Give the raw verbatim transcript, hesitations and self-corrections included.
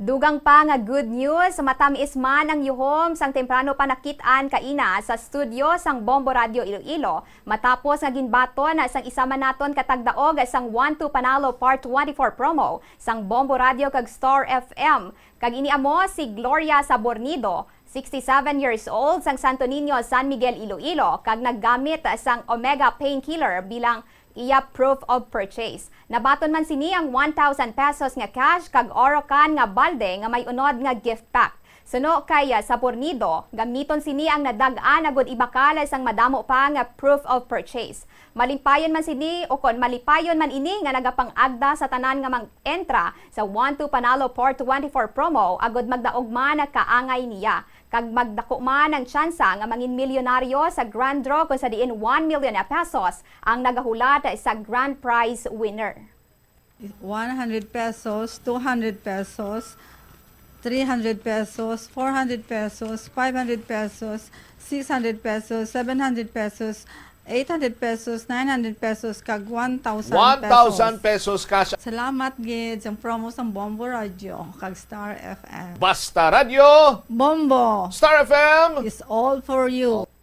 Dugang pa nga good news, matamis man ang yuhom sang temprano pa nakit-an kaina sa studio sang Bombo Radio Iloilo, matapos nga ginbaton sang isa man naton ka tagdaog sang One Two Panalo Part twenty-four promo sang Bombo Radio kag Star F M. Kag ini amo si Gloria Sabornido, sixty-seven years old, sang Santo Niño, San Miguel, Iloilo, kag naggamit sang Omega Painkiller bilang iya proof of purchase. Nabaton man sini ang one thousand pesos nga cash kag Orocan nga balde nga may unod nga gift pack. Suno kay, ah, Sabornido, gamiton sini ang nadag-an agud ibakal sang madamo pa nga proof of purchase. Malipayon man sini, o kon malipayon man ini nga nagapang-agda sa tanan nga mag-entra sa One Two Panalo Part twenty-four promo, agud magdaog man kaangay niya, kag magdako man ang tsansa nga mangin milyonaryo sa grand draw, kung sa diin one million pesos ang nagahulat sa grand prize winner. One hundred pesos, two hundred pesos, three hundred pesos, four hundred pesos, five hundred pesos, six hundred pesos, seven hundred pesos, eight hundred pesos, nine hundred pesos, kag one thousand One thousand pesos. pesos cash. Salamat gid sa promo sang Bombo Radio kag Star F M. Basta Radio, Bombo Star F M. is all for you.